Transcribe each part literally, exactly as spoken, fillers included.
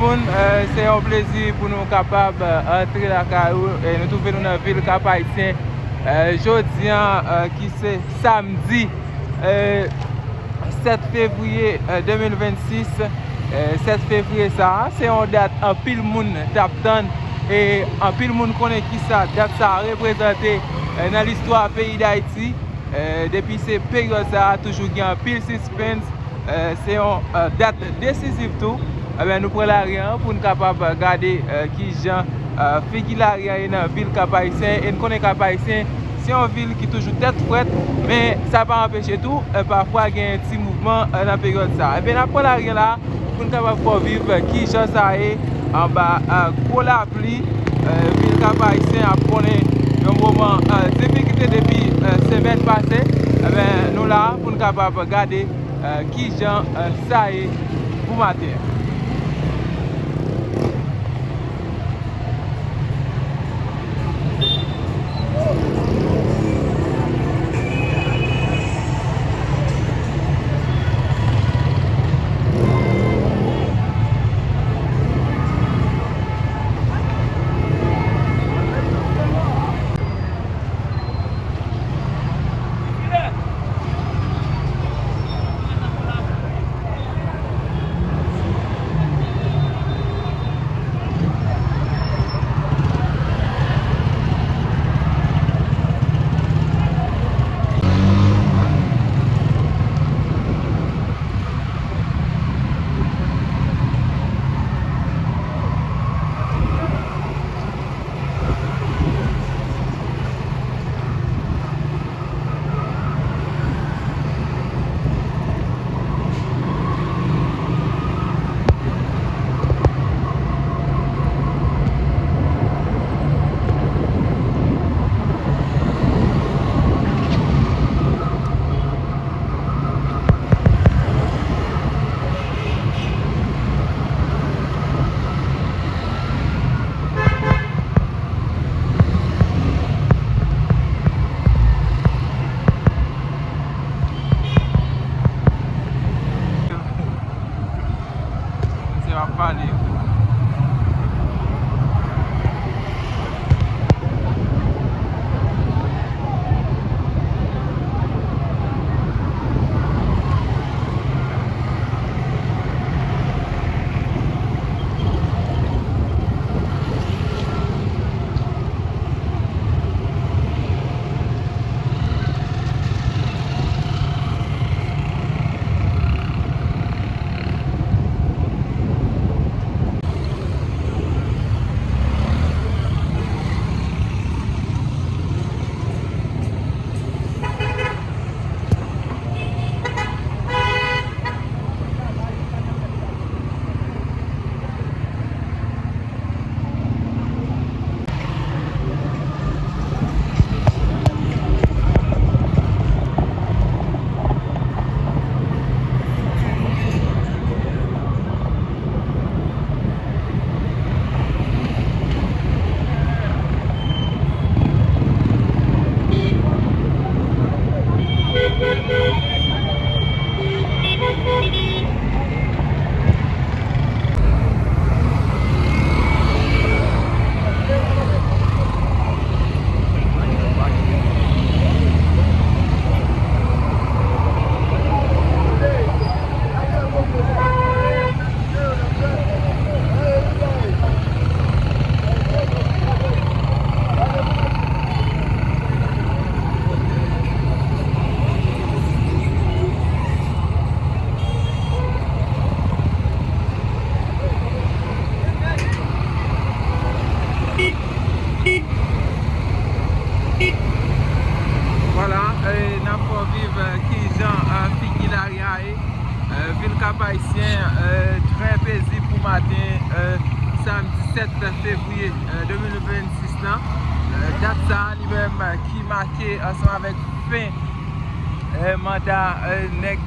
Moun, eh, se yon plezi pou nou kapab, eh, antre lakay ou. Eh, nou twouve nou nan vil Kap Ayisyen, eh, jodi a, eh, ki se samdi, eh, sèt fevriye, eh, de mil vennsis. Eh, sèt fevriye sa a, se yon dat anpil moun t ap tann, e anpil moun konnen kisa dat sa a reprezante, eh, nan listwa peyi Dayiti. Eh, depi se peryòd sa a, toujou gen anpil sispens. Eh, se yon, eh, dat desiziv tou. Ebyen, nou pran lari a pou n kapab gade, eh, kijan, eh, figi lari a ye nan vil Kap Ayisyen. E n konnen Kap Ayisyen se yon vil ki toujou tèt frèt, men sa pa anpeche tou, eh, pafwa gen ti mouvman, eh, nan peryòd sa a. Ebyen, n ap pran lari a la pou n kapab fè w viv, eh, kijan sa ye anba, eh, gwo lapli. Eh, vil Kap Ayisyen ap konnen yon moman, eh, difikilte depi, eh, semèn pase. Ebyen, nou la pou n kapab gade, eh, kijan, eh, sa ye pou maten an. Misye ap pale. Vwala, eh, n ap fè w viv, eh, kijan, eh, figi lari a ye. Eh, vil Kap Ayisyen, eh, trè pezib pou maten, eh, samdi sèt fevriye, eh, de mil vennsis lan. Eh, dat sa a li menm, eh, ki make ansanm avèk fen, eh, manda, eh, nèg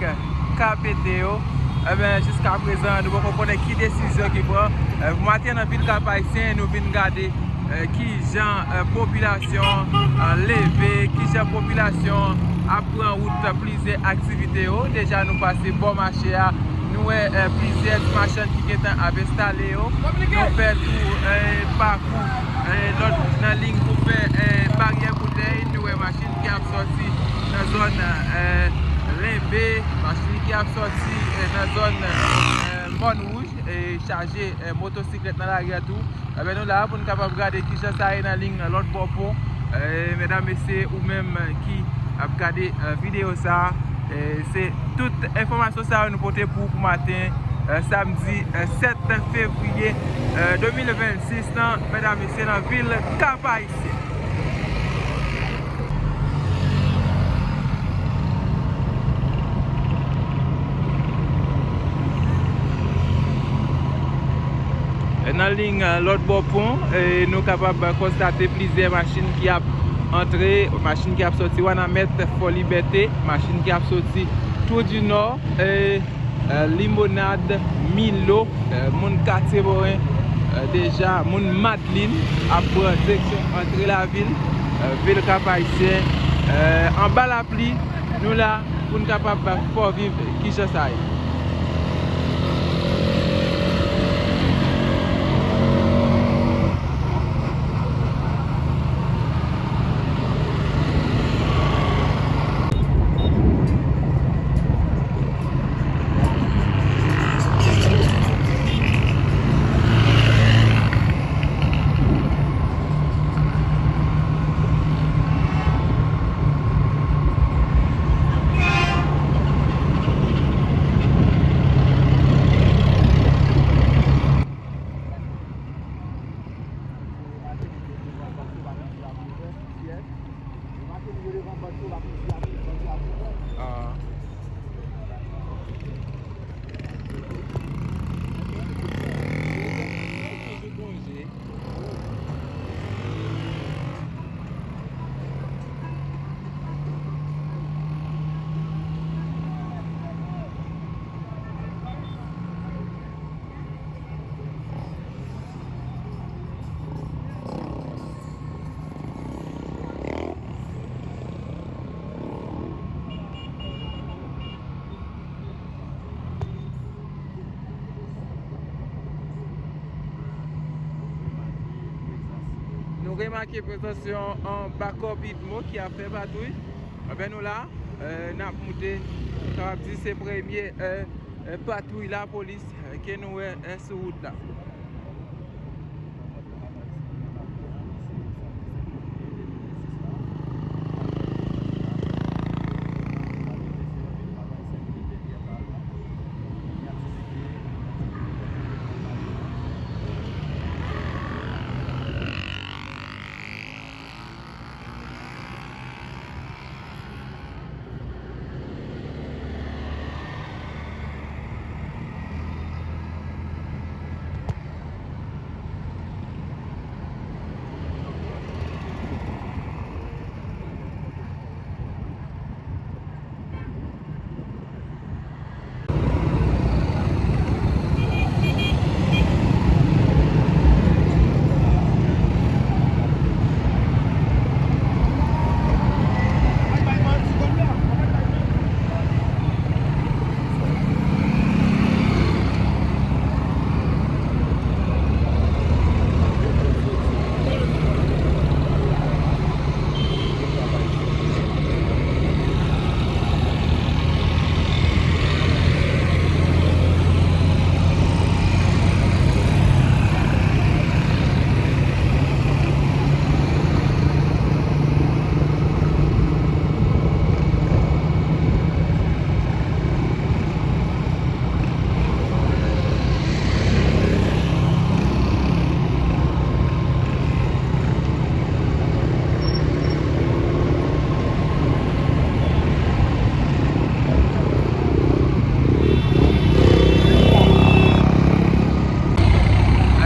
K P T yo. Ebyen, jiskaprezan, nou poko konnen ki desizyon ki pran. Eh, pou maten nan vil Kap Ayisyen, nou vin gade, eh, kijan, eh, popilasyon, eh, leve, kijan popilasyon ap pran wout plizyè aktivite yo. Deja nou pase bò mache a, Nou wè, eh, plizyè ti machann ki gentan ap enstale yo. Nou fè tou, eh, pakou, eh, lòt nan liy pou fè, eh, baryè boutèy. Nou wè machin ki ap sòti nan zòn, eh, Lenbe, machin ki ap sòti, eh, nan zòn, eh, Mòn Wouj, eh, chaje, eh, motosiklèt nan lari a tou. Ebyen, nou la pou n kapab gade kijan sa ye nan liy nan lòt bò pon. Eh, medam, mesye, ou menm ki ap gade, eh, videyo sa a, eh, se tout enfòmasyon sa yo nou pote pou ou pou maten, eh, samdi, eh, sèt fevriye, eh, de mil vennsis lan, medam, mesye, nan vil Kap Ayisyen. Nan liy, eh, lòt bò pon, eh, nou kapab konstate plizyè machin ki ap antre, machin ki ap sòti Wanament, Fò Libète, machin ki ap sòti Twou di Nò, eh, eh, Limonad, Milo, eh, moun Katye Moren, eh, deja, moun Madlin ap pran direksyon antre lavil, eh, vil Kap Ayisyen, eh, anba lapli, nou la pou n kapab fè w viv kijan sa ye. Ah. Nou remake prezans yon, yon bakòp Idmo ki ap fè patwouy. Ebyen, nou la, eh, n ap moute, kapab di se premye, eh, eh, patwouy lapolis, eh, ke nou wè, eh, sou wout la.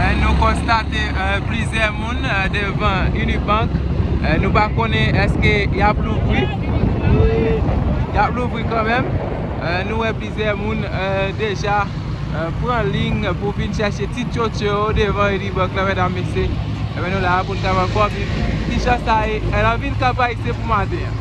Eh, nou konstate, eh, plizyè moun, eh, devan Unibank. Eh, nou pa konnen èske y ap louvri. Y ap louvri kanmenm. Eh, nou wè plizyè moun, eh, deja, eh, pran liy pou vin chèche ti tchotcho yo devan Unibank la, medam, mesye. Ebyen, nou la pou n kapab fè w viv kijan sa ye, eh, nan vil Kap Ayisyen pou maten an.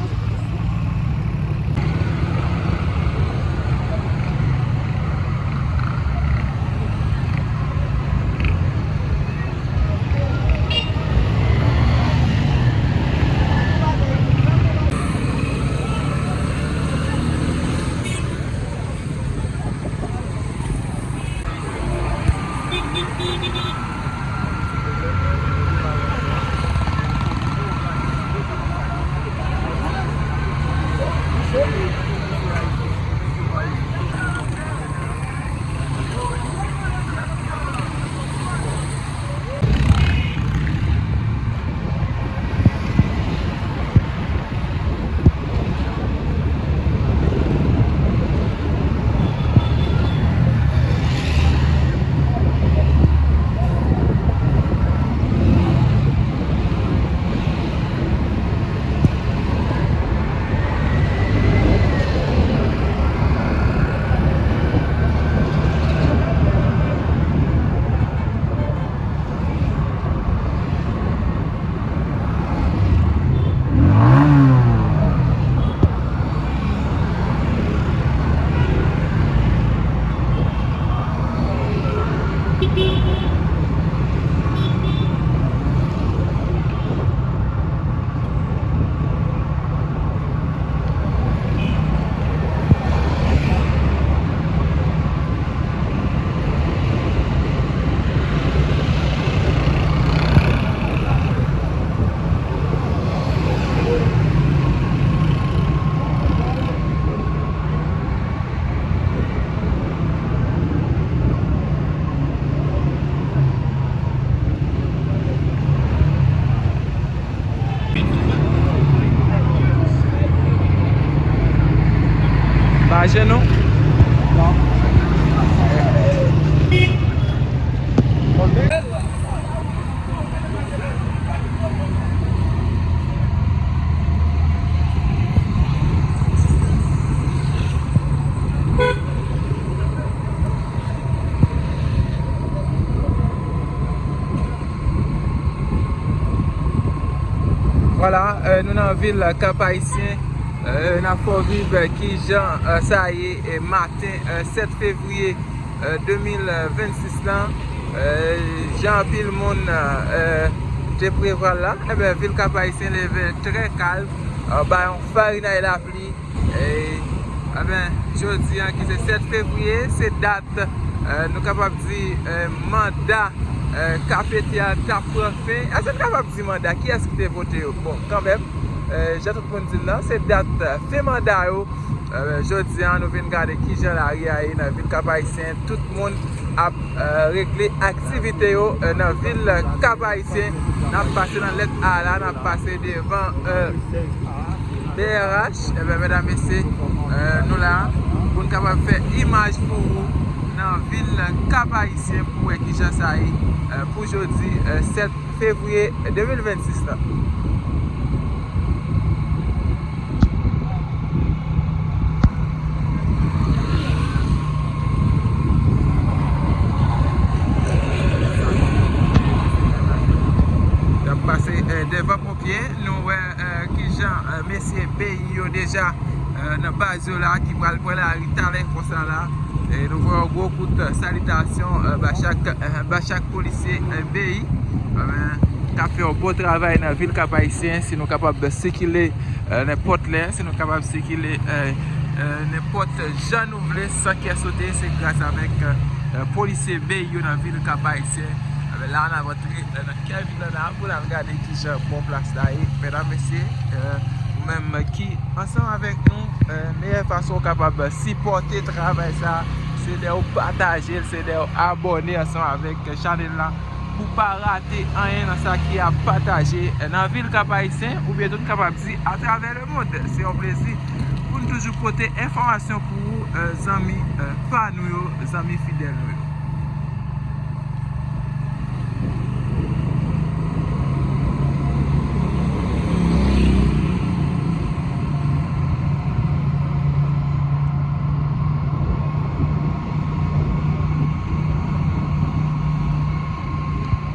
Mache nou. Vwala, euh, nou nan vil Kap Ayisyen. Euh, n ap fè w viv, euh, kijan, euh, sa ye, euh, maten, euh, sèt fevriye, euh, de mil vennsis lan. Euh, jan anpil moun, euh, te prevwa l la, enben, vil Kap Ayisyen leve trè kalm, euh, anba yon farinay lapli. E, enben, jodi a, ki se sèt fevriye, se dat, eh, nou kapab di, eh, manda, eh, K P T a t ap pran fen. Èske n kapab di manda? Kiyès ki te vote yo? Bon, kanmenm, eh, jan tout moun di l lan, se dat, eh, fen manda yo. Eh, jodi a, nou vin gade kijan lari a ye nan vil Kap Ayisyen. Tout moun ap, eh, regle aktivite yo, eh, nan vil Kap Ayisyen. N ap pase nan lèt A la, n ap pase devan, eh, B R H, enben, medam, mesye, eh, nou la pou n kapab fè imaj pou ou nan vil Kap Ayisyen pou wè kijan sa ye, eh, pou jodi, eh, sèt fevriye de mil vennsis lan. Y ap pase, eh, devan pye, nou wè, eh, kijan, eh, mesye peyi yo deja, eh, nan baz yo la, ki pral pran lari talè konsa la. E nou voye yon gwo kout salitasyon, eh, ba chak, eh, ba chak polisye, eh, peyi, eh, k ap fè yon bon travay nan vil Kap Ayisyen. Si nou kapab sikile, eh, nenpòt lè, si nou kapab sikile, eh, eh, nenpòt jan nou vle, san kè sote, se gras avèk, eh, polisye peyi yo nan vil Kap Ayisyen. Eh, la, n ap antre, eh, nan kè vil la pou n al gade kijan bon plas la ye. Medam, mesye, eh, ou menm ki ansanm avèk nou, eh, meyè fason w kapab sipòte travay sa, se lè w pataje l, se lè w abòne ansanm avèk chanèl la pou w pa rate anyen nan sa ki ap pataje, eh, nan vil Kap Ayisyen, oubyen tou n kapab di atravè lemonn. Se yon plezi pou n toujou pote enfòmasyon pou ou, eh, zanmi, eh, pa nou yo, zanmi fidèl nou yo.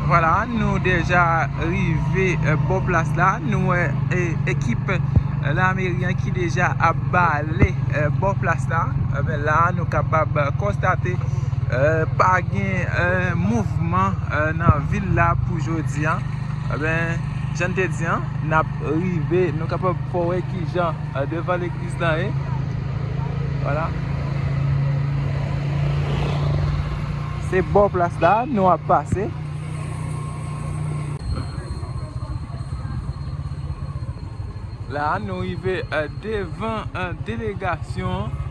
Vwala, nou deja rive, eh, bò plas la. Nou wè, eh, ekip, eh, lameri an ki deja ap bale, eh, bò plas la. Enben, la, nou kapab konstate, eh, pa gen, eh, mouvman, eh, nan vil la pou jodi a. Enben, jan n te di a, n ap rive, nou kapab fè w wè kijan, eh, devan legliz la ye. Vwala. Se bò plas la, nou ap pase. La nou rive devan delegasyon an.